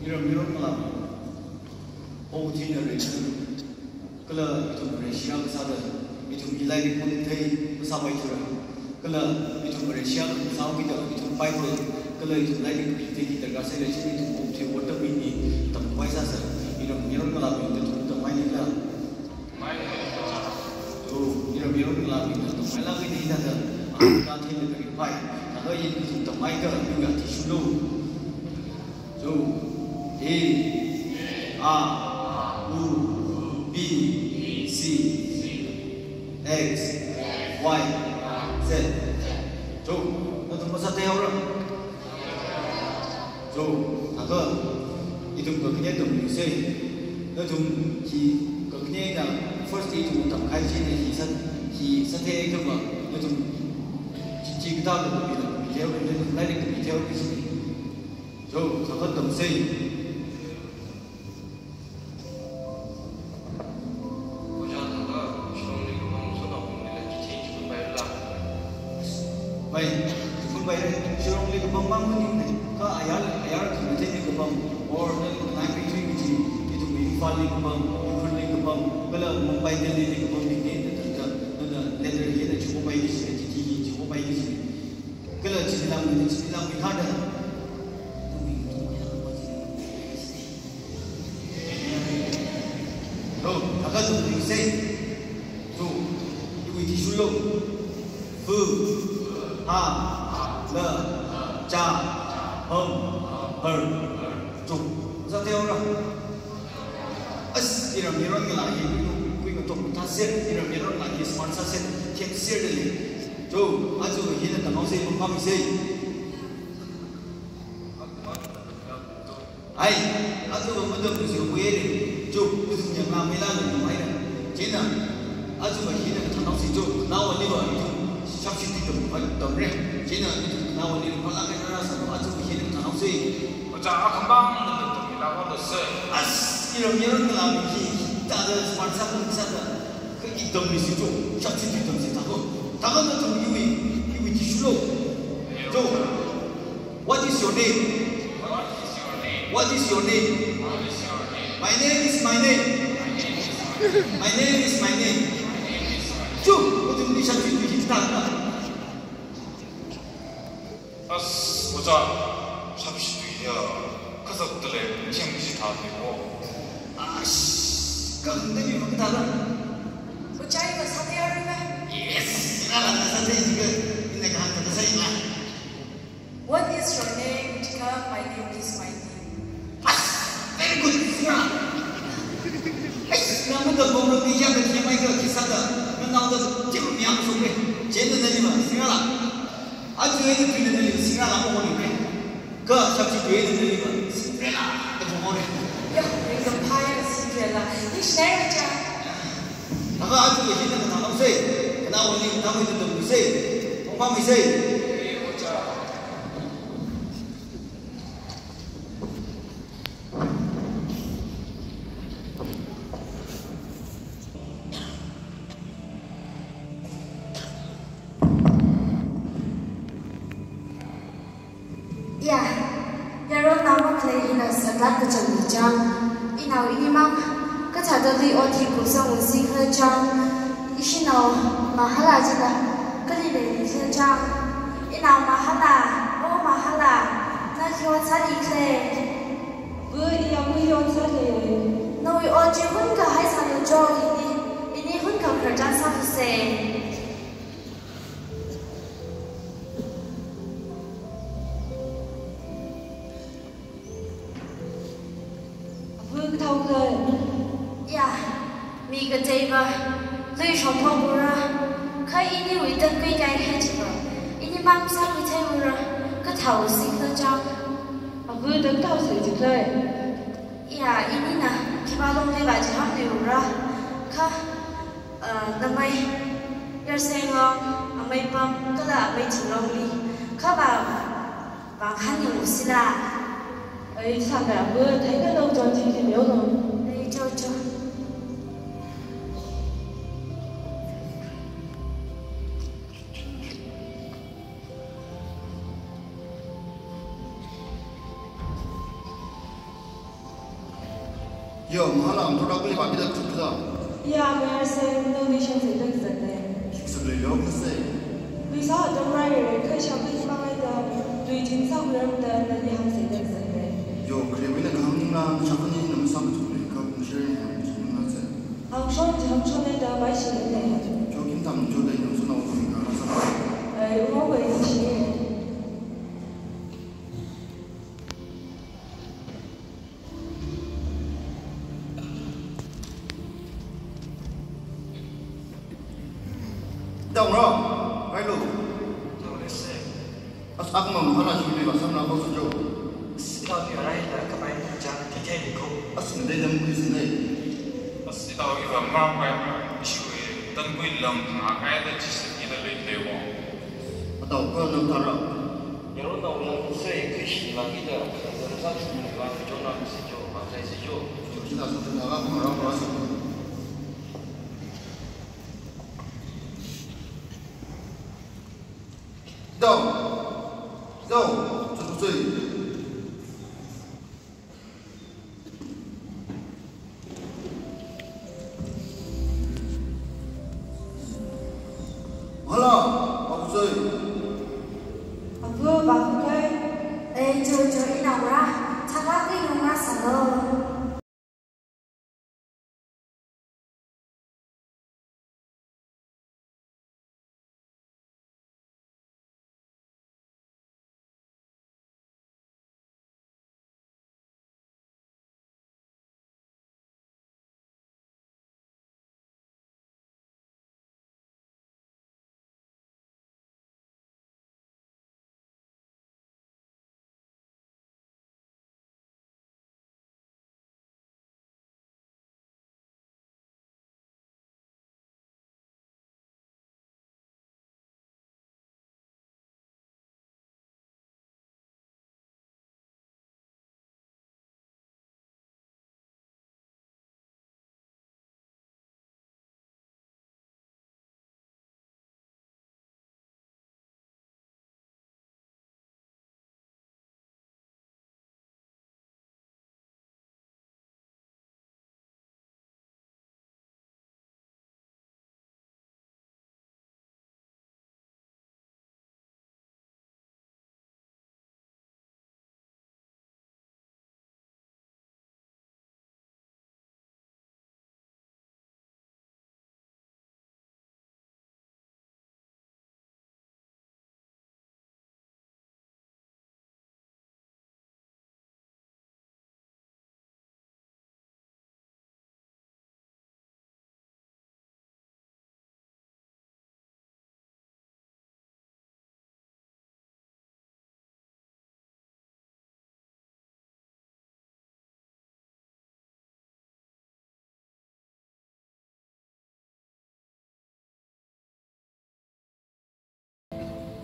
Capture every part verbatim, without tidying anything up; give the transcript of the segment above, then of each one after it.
Iram yaron ngalābing, okathuina reason, kala ithum Vareshi akha sāda, ithum lairik pamthei masāpaithura. Kala ithum Vareshi akha sākida, ithum Bible, kala ithum lairik pamthei darkar sālei, chieina ithum okathui otami ni tamkhavai sāsa, iram yaron ngalābingna ithum tamngailila. So, iram yaron ngalābingna tamngailāk eina hithāda, A, ta thei le kari pai. Thākha ina ithum tamngaiakha, iwui athishurlu. So, A, A, U, B, C, X, Y, Z. So, nathum masātheihaora? So, thākha ithum kakhane tamluisei. Nathum hi kakhanena first day ithum tamkahai china hi sā, hi sātheiakha va, nathum chi, chi kathā kapila kapitheihaora, nathum lairik kapitheihaora china. So, thākha tamsei. Ojā, thākha Shillongli kapam sona pumlila chithei chikun paila. Mai, chikun paira, Shillongli kapam mang maningne. Kha ayar, ayar khangateili kapam, or na nai pi thui kaji, ithum Imphal li kapam, Ukhrul li kapam, kala Mumbai, Delhi li kapam ningne, na, na, na, na letter hi na chikopai kaji, chithi hi chikopai kaji. Kala chililang, chililang mi thāda. Lo, thākha ithum ningsei. Lo, iwui athishurlu. Fu, ha, la, cha, hum, har, chu. Sātheihaora? As, iram yaron ngalā hi, kui ngatok mathāser, iram yaron ngalā hi smart sāser, themser dalei. Cho, aja hina tamhaosei, pamphāmeisei. Ai, aja matamluisei, khuihaire. Cho, ithum yangna mela le namaira. Chieina, aja hina kathānhaosei cho, naowaliva ithum substitute tam, tamre. Chieina, ithum naowali phalāk eina rāsālu, aja hina kathānhaosei. Ojā, akhambang na tamtamilākhaoda sir. As, iram yaron ngalābing hi, thāda smart sākha sāda, kha i tamluisei cho, substitute tamsei thākha. Thākha nathum iwui, iwui athishurlu. Cho, what is your name? What is your name? My name is my name. My name is my name. Cho, nathumli substitute hi thākha. As, ojā, substitute ya, kazak tale, themji thāne ko. As, kazak tale makathāla. Ojā, iva sātheihaora? Yes, ina la sāthei jiakha, ina kahāng kathā sāi la. What is your name? Jiakha, my name is my name. As, very good, singra. Ai, na mada bonglo ni ya ka themai ka khisāda, na naoda themmi yang sungre. Chieina nali ma, singra la. Aja eina tuina nali singra la mo ni re. Kha substitute eina nali ma, Cinderella da mo ni re. Ya, ringkaphāya Cinderella. Ni shinai ra cha. Thākha aja hina kathānhaosei. Kanaowali kathānhai tamtamluisei. Pamphāmeisei. Ya, yaron nao makhalei ina saklāk kachangli chang. Inao inimang, kathāda lui ot hi kupsang unsikhala chang. Ishinao Mahala jila, kali leili khala chang. Inao Mahala, o Mahala, na khi ot sālikhala? Pu, iya pu hi ot sālei. Nawui ot chi hunakha haisālu cho ini, ini hunakha khararchan sālusei. Apu kathākhala? Ya, mi kateiva, lui shongphokura, kha iniwui tatkui kaikhai chiva, inimang sākhuitheiura, kathāusikhala chang. Apu da kathāusei jikhala? Ya, inina, khipā longliva chihānluira, kha, uh, namei, Yarseng long, amei pam, kala amei thinglongli, kha va, vāngkhān yangusila. Ai, sāmei apu, theida lo cho, thili meo lo. Ai, cho, cho. Yo, mahala ang product li baki da kuchuk da. Ya, mayar se, no ni shan se da kizat ne. Kik se le lo kise. Luisa atam rai re, kai sham ni mangai da, lui tin sa kuram da, na ni hang se da kizat ne. Yo, kre wina kahang ning na, sham ni nam sa kuchuk le, ka kung share ni hang kuchuk na se. Hangshon, hangshon ne da bai shi ne. Jo kim tam jo dai nam suna wang ka rasa. Ai, uwa bai shi ne. Dang ra, bai lu. Dang le se. As ak mang hala shui le basam na ko su jo. Sida pi rai da ka bai ni jang ti te ni ko. As ne dai dam kui sin dai. As sida wi ram ram bai ma shui tan kui lang na ai da chi se ni da le le wo. Atau ko nam tara. Yaro na ulang se ke shi lang ida. Zam sa chu ni wa jo nam se jo ma sai se jo. Jo chi na sa na la ko ra ko ra sa. Dau. Dau. Tsui, tsui. Hala, abu tsui. Abu, abu kai. Eh, jo, jo, ina ura. Chaka kai nunga salo.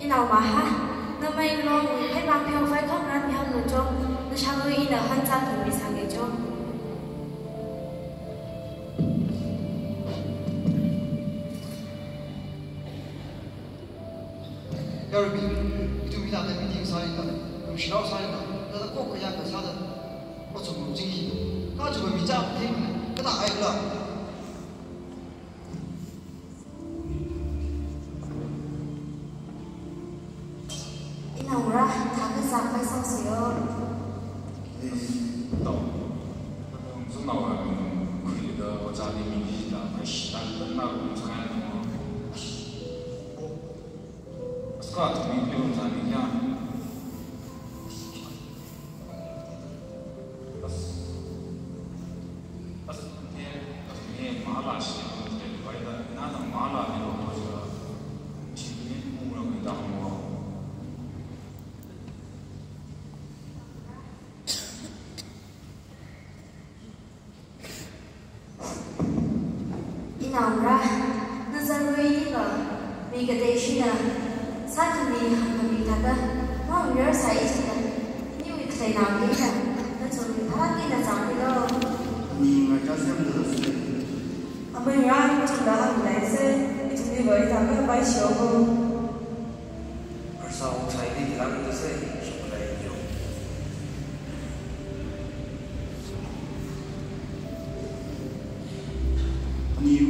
Inao maha, namai long, hai bang pheo fai khang ran pheo lo chong, na shang lo ina han chang thun mi sang e chong. Yarbi, itu mi na da meeting sa ina, um shirao sa ina, na da kok kaya ka sa da, ko chong um jing hi, ka chu mi cha thing, ka da ai la. Inao ra, thākha zākpai sāseo. Tao. Zunao ra, khuida ojāli mi jida, kashi tan tan na rum sākai no. Aska tumi pi rum zāli kya. As, as, ne, ne, mala shi, ne, bai da, na, na, mala ne, lo, lo, lo, shi, ne, mu, lo, ne, da, mo. Inao ra, na zalui ni ba, mi katei shina, sākhami hāngkhami thāda, maungrar sai chida, niwui khalei nao ni da, na chunwui phalak ni na zangmi lo. Ni ngai ka sem da se. Amai ra, chunda hānglai se, ithumli ba ithākha pai shio ho. Arsao sai di hilang da se, shuklai yo.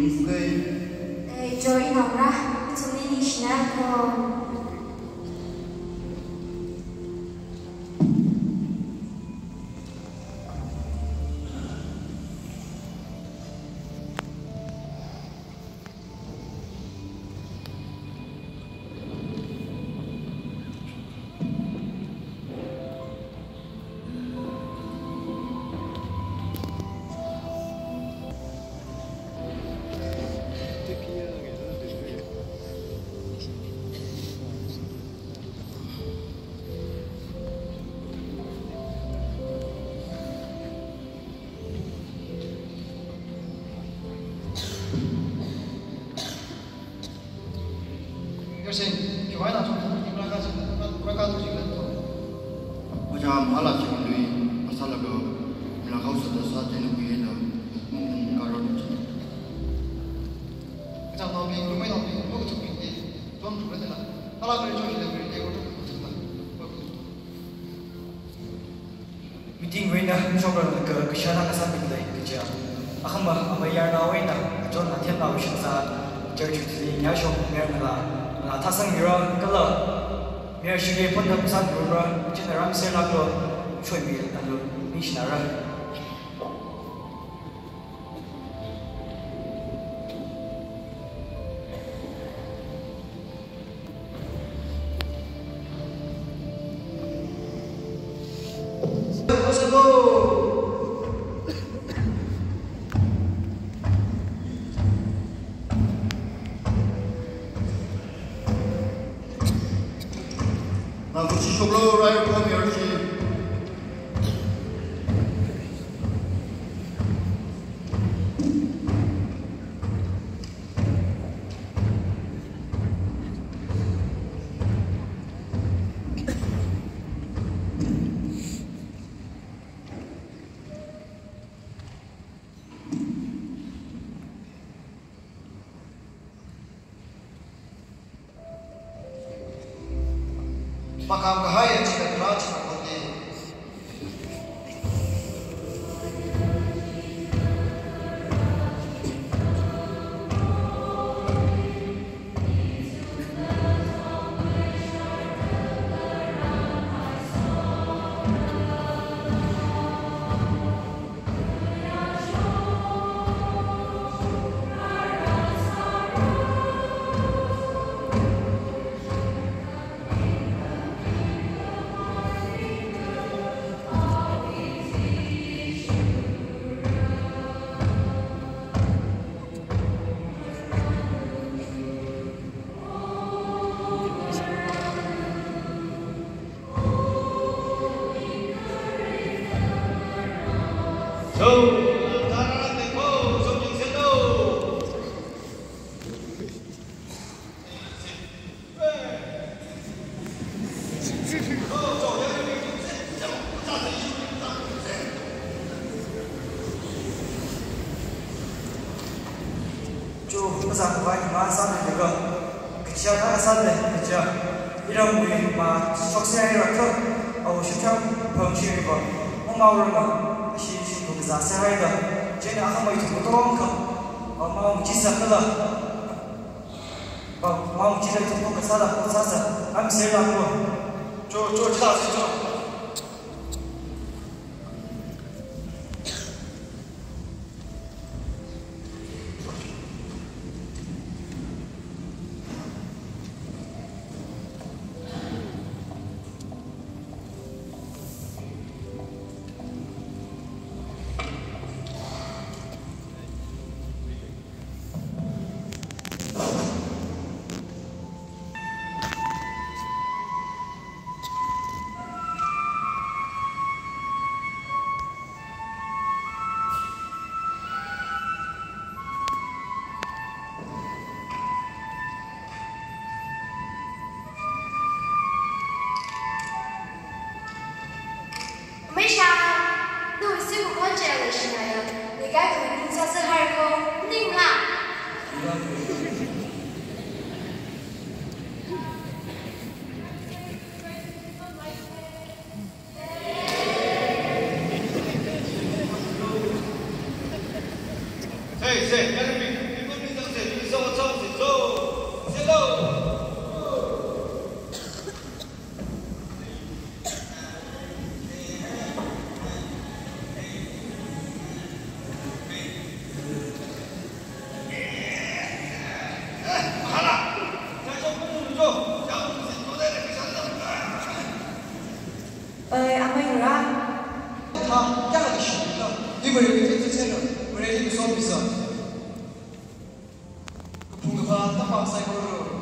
Ei, chor ina ra, chumni ni shina ko. Yarsing, khiwui eina chungda, imla ka chungda, imla ka tu chungda to. Ojā mahala chungda lui, masālaga, mila kau sāda sā tena kuiya da, mung mung karo chungda. Kachang naobing, lumei naobing, mok chukbing de, tom chukra de la. Hala kare chok chida kare de, ko chuk chuk la. Meeting wui eina shokra ka, kashāna kasābing lei kaja. Akhama amayarnawui eina, achon athemnawui shakzā, church wui thili nyashok mayarnala, nala thasang mira kala, mayar shige phon kasā mira, china ramser laklo, shoimi alu, ningshinara. Makam kahai achika kala chika kote. Cho, mazangvai ima sāmida, kachiya thā sāda, kachiya. Iramwui ma shokser haira kha, awui shukchang phangshiriva, mamaorama, ashi shimkhur kazāser haida, chieina akhamei ithum katongkha, mamaong chi sākhala, mamaong chida ithum kasāda, kasāsa, amser laklo. Cho, cho, chila si cho. Misha, nu isi bu khon che le shinaya, ni kai ku ni sa sa har ko, ning la. Hey, say, let me, people Amei ra. Tha, kayākha shina, hi Vareli tuichāchāra, Vareli kasom misa. Kaphung kaphā, tangkhān saikora,